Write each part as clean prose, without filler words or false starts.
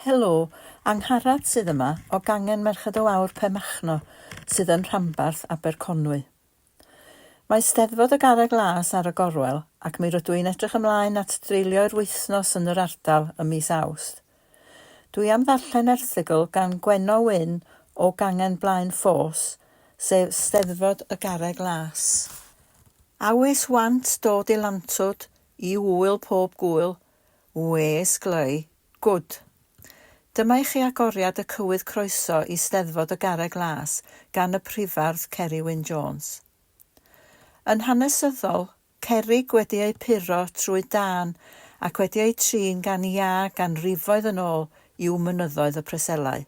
Helo, Angharad sydd yma, o gangen Merched y Wawr Penmachno, sydd yn rhanbarth Aberconwy. Mae Steddfod y Garreg Las ar y gorwel ac mi rydw i'n edrych ymlaen at dreulio'r wythnos yn yr ardal ym mis Awst. Dwi am ddarllen erthygl gan Gwenno Wyn o gangen Blaen Ffos, sef Steddfod y Garreg Las. Awys want dod i Lantwd i ŵyl pob gŵyl, wes glei, Gwd. Dyma i chi agoriad y cywydd croeso i Steddfod y Garreg Las gan y Prifardd Ceri Wyn Jones. Yn hanesyddol, cerrig wedi eu puro trwy dân ac wedi eu trin gan iâ ganrifoedd yn ôl yw mynyddoedd y Preselau.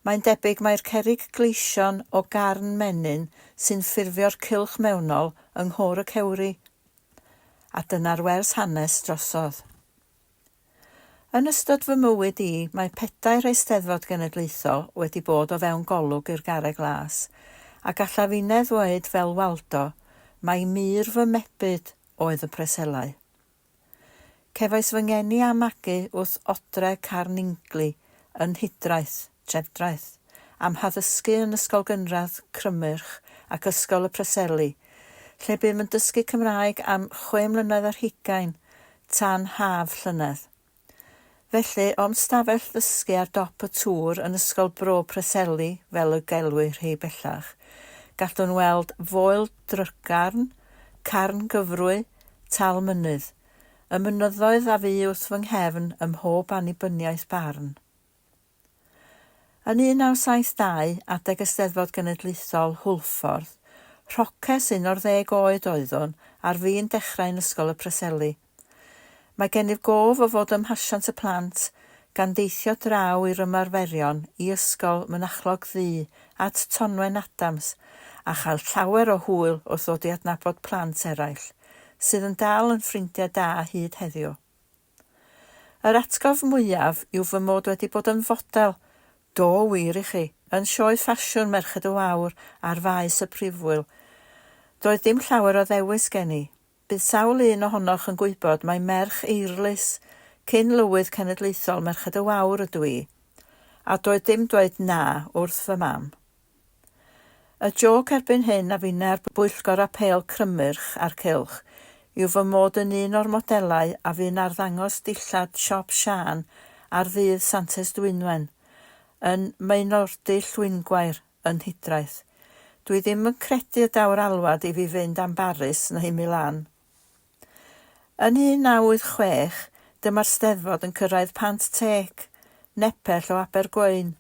Mae'n debyg mai'r cerrig gleision o Garn Menyn sy'n ffurfio'r cylch mewnol yng Nghôr y Cewri. A dyna'r wers hanes drosodd. Yn ystod fy mywyd i, mae pedair Eisteddfod Genedlaethol wedi bod o fewn golwg i'r Garreg Las, a gallaf inne ddweud fel Waldo, mai mur fy mebyd oedd y Preselau. Cefais fy ngeni a'm magu wrth odre Carn Ingli yn Nhudraeth, Trefdraeth, a'm haddysgu yn Ysgol Gynradd Crymych ac Ysgol y Preseli, lle bum yn dysgu Cymraeg am chwe mlynedd ar hugain, tan haf llynedd. Felly, o'm stafell ddysgu ar dop y tŵr yn Ysgol Bro Preseli, fel y gelwir hi bellach, gallwn weld Foel Drygarn, Carn Gyfrwy, Tal Mynydd, y mynyddoedd a fu wrth fy nghefn ym mhob annibyniaeth barn. Yn 1972, adeg y Steddfod Genedlaethol Hwlffordd, rhoces un o'r ddeg oed oeddwn ar fin dechrau yn Ysgol y Preseli. Mae gennyf gof o fod ym mhasiant y plant, gan deithio draw i'r ymarferion i Ysgol Mynachlog Ddu at Tonwen Adams a chael llawer o hwyl wrth ddod i adnabod plant eraill, sydd yn dal yn ffrindiau da hyd heddiw. Yr atgof mwyaf yw fy mod wedi bod yn fodel, do wir i chi, yn sioe ffasiwn Merched y Wawr ar faes y Prifwyl. Doedd dim llawer o ddewis gen i. Bydd sawl un ohonoch yn gwybod mai merch Eirlys, cyn Lywydd Cenedlaethol Merched y Wawr ydw i. A doedd dim dweud na wrth fy mam. Y jôc erbyn hyn a finne ar bwyllgor apêl Crymych a'r cylch yw fy mod yn un o'r modelau a fu'n arddangos dillad Siop Siân ar ddydd Santes Dwynwen, yn Maenordy Llwyngwair, yn Nhudraeth. Dwi ddim yn credu y daw'r alwad i fi fynd am Baris neu Milan. Yn 1986, dyma'r Steddfod yn cyrraedd Pant Teg, nepell o Abergwaun,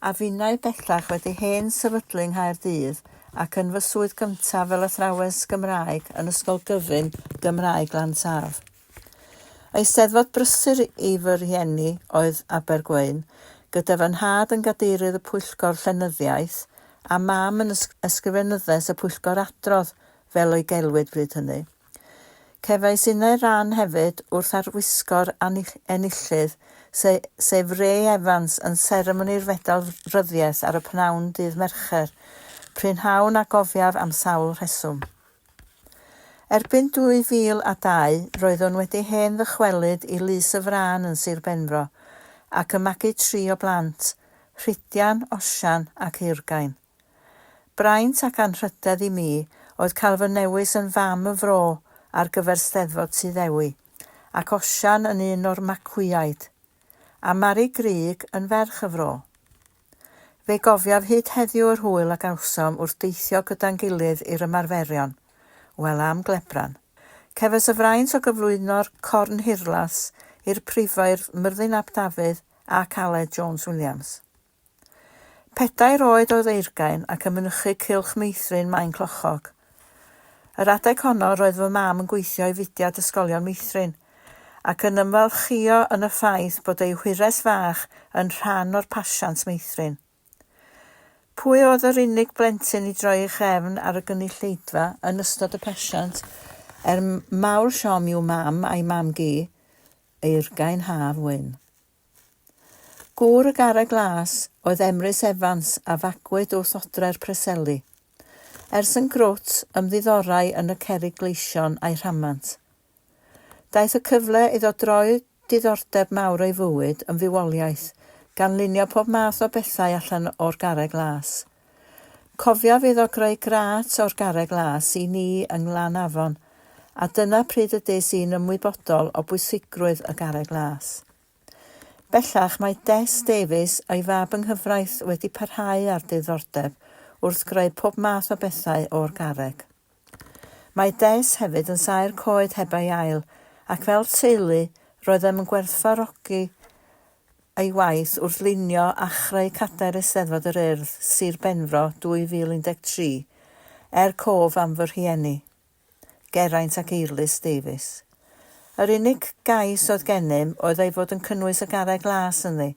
a finnau bellach wedi hen sefydlu yng Nghaerdydd ac yn fy swydd gyntaf fel athrawes Gymraeg yn Ysgol Gyfun Gymraeg Glan Taf. Eisteddfod brysur i fy rhieni oedd Abergwaun, gyda fy nhad yn gadeirydd y Pwyllgor Llenyddiaeth a mam yn ysgrifenyddes y Pwyllgor Adrodd, fel y'i gelwid bryd hynny. Cefais innau ran hefyd wrth arwisgo'r enillydd, sef Ray Evans, yn seremoni'r Fedal Ryddiaith ar y pnawn dydd Mercher, prynhawn a gofiaf am sawl rheswm. Erbyn 2002, roeddwn wedi hen ddychwelyd i Lys y Frân yn Sir Benfro, ac yn magu tri o blant, Rhidian, Osian ac Eurgain. Braint ac anrhydedd i mi oedd cael fy newis yn fam y fro ar gyfer Steddfod Tŷ Ddewi, ac Osian yn un o'r macwyaid, a Mari Grug yn ferch y fro. Fe gofiaf hyd heddiw yr hwyl a gawsom wrth deithio gyda'n gilydd i'r ymarferion. Wel am glebran. Cefais y fraint o gyflwyno'r Corn Hirlas i'r Prifair Myrddin ap Dafydd ac Aled Jones Williams. Pedair oed oedd Eurgain ac yn mynychu Cylch Meithrin Maenclochog. Yr adeg honno roedd fy mam yn gweithio i fudiad Ysgolion Meithrin, ac yn ymfalchïo yn y ffaith bod ei hwyres fach yn rhan o'r pasiant meithrin. Pwy oedd yr unig blentyn i droi ei chefn ar y gynulleidfa yn ystod y pasiant, er mawr siom i'w mam a'i mam-gu, Eurgain Haf Wyn. Gŵr y Garreg Las oedd Emrys Evans a fagwyd wrth odre'r Preseli. Ers yn grwt, ymddiddorai yn y cerrig gleision a'i rhamant. Daeth y cyfle iddo droi diddordeb mawr o'i fywyd yn fywoliaeth, gan lunio pob math o bethau allan o'r garreg las. Cofiaf iddo greu grât o'r garreg las i ni yng Nglan Afon, a dyna pryd y des i'n ymwybodol o bwysigrwydd y garreg las. Bellach mae Des Davies a'i fab yng nghyfraith wedi parhau â'r diddordeb wrth greu pob math o bethau o'r garreg. Mae Des hefyd yn saer coed heb ei ail, ac fel teulu, roeddem yn gwerthfawrogi ei waith wrth lunio a chreu Cadair Eisteddfod yr Urdd, Sir Benfro, 2013, er cof am fy rhieni, Geraint ac Eirlys Davies. Yr unig gais oedd gennym oedd ei fod yn cynnwys y garreg las ynddi,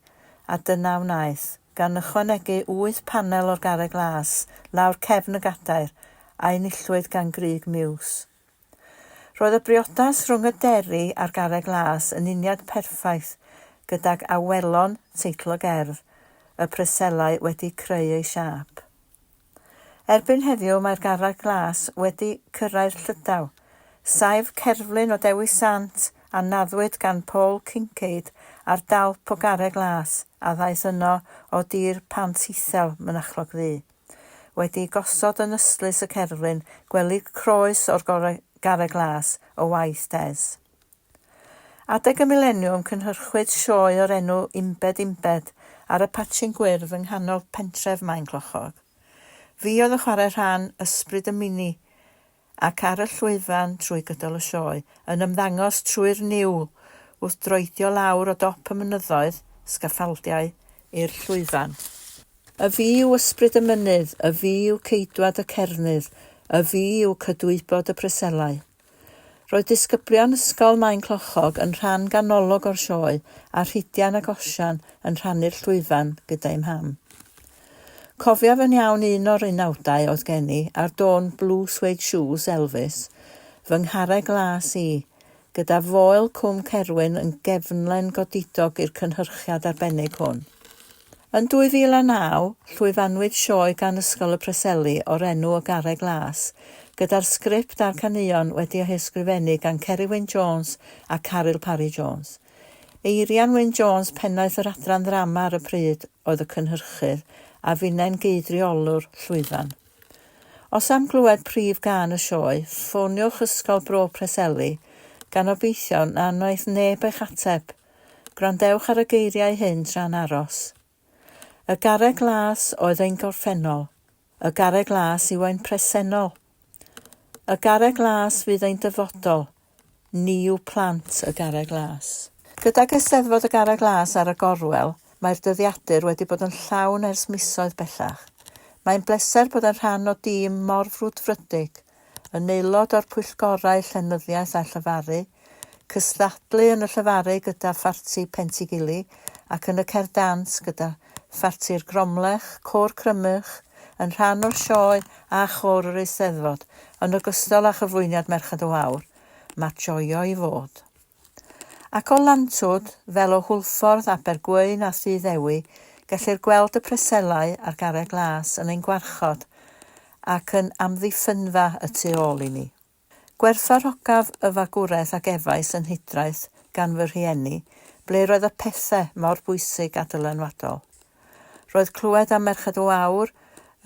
a dyna wnaeth, gan ychwanegu wyth panel o'r garreg las lawr cefn y gadair, a enillwyd gan Grug Muse. Roedd y briodas rhwng y deri a'r garreg las yn uniad perffaith, gydag awelon, teitl y gerdd, y Preselau wedi creu ei siâp. Erbyn heddiw mae'r garreg las wedi cyrraedd Llydaw. Saif cerflun o Dewi Sant a naddwyd gan Paul Kincaid ar dalp o garreg las a ddaeth yno o dir Pant Ithel, Mynachlog Ddu. Wedi'i gosod yn ystlys y cerflun, gwelir croes o'r Garreg Las o waith Des. Adeg y mileniwm cynhyrchwyd sioe o'r enw Unbed Unbed ar y patshyn gwyrdd yng nghanol pentref Maenclochog. Fi oedd yn chwarae rhan Ysbryd y Mini ac ar y llwyfan trwy gydol y sioe, yn ymddangos trwy'r niwl wrth droedio lawr o dop y mynyddoedd, sgaffaldiau, i'r llwyfan. Y fi yw ysbryd y mynydd, y fi yw ceidwad y cernydd, y fi yw cydwybod y preselau. Roedd disgyblion Ysgol Maenclochog yn rhan ganolog o'r sioe a Rhidian ac Osian yn rhannu'r llwyfan gyda'u mham. Cofiaf yn iawn un o'r unawdau oedd gen i ar dôn Blue Suede Shoes Elvis, fy ngharreg las i, gyda Foel Cwm Cerwyn yn gefnlen godidog i'r cynhyrchiad arbennig hwn. Yn 2009, llwyfannwyd sioe gan Ysgol y Preseli o'r enw Y Garreg Las, gyda'r sgript a'r caneuon wedi eu hysgrifennu gan Ceri Wyn Jones a Caryl Parry Jones. Eirian Wyn Jones, pennaeth yr adran ddrama ar y pryd, oedd y cynhyrchydd, a finnau'n gyd-reolwr llwyfan. Os am glywed prif gân y sioe, ffoniwch Ysgol Bro Preseli, gan obeithio na wnaeth neb eich ateb. Gwrandewch ar y geiriau hyn tra'n aros. Y garreg las oedd ein gorffennol. Y garreg las yw ein presennol. Y garreg las fydd ein dyfodol. Ni yw plant y garreg las. Gydag Eisteddfod y Garreg Las ar y gorwel, mae'r dyddiadur wedi bod yn llawn ers misoedd bellach. Mae'n bleser bod yn rhan o dîm mor frwdfrydig. Yn aelod o'r pwyllgorau llenyddiaeth a llefaru, cystadlu yn y llefaru gyda Pharti Pentigili ac yn y Cerdd Dant gyda Pharti'r Gromlech, Côr Crymych, yn rhan o'r sioe a Chôr yr Eisteddfod, yn ogystal â chyflwyniad Merched y Wawr. Mae joio i fod. Ac o Lantwd, fel o Hwlffordd, Abergwyn a Thŷ Ddewi, gellir gweld y Preselau a'r Garreg Las yn ein gwarchod ac yn amddiffynfa y tu ôl i ni. Gwerthfawrogaf y fagwraeth a gefais yn Nhudraeth gan fy rhieni, ble roedd y pethe mor bwysig a dylanwadol. Roedd clywed am Merched y Wawr,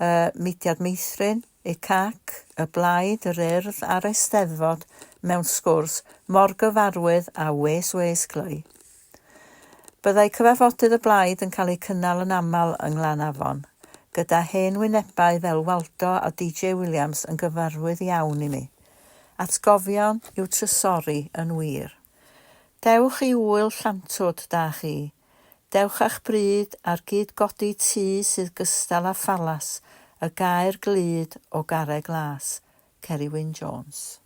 y Mudiad Meithrin, UCAC, y Blaid, yr Urdd a'r Eisteddfod mewn sgwrs mor gyfarwydd â Wes Wes Glei. Byddai cyfarfodydd y Blaid yn cael eu cynnal yn aml yng Nglan Afon, gyda hen wynebau fel Waldo a DJ Williams yn gyfarwydd iawn i mi. Atgofion i'w trysori yn wir. Dewch i ŵyl Llantwd, da chi. Dewch â'ch bryd ar gyd-godi tŷ sydd gystal â phalas y gaer glud o garreg las, Ceri Wyn Jones.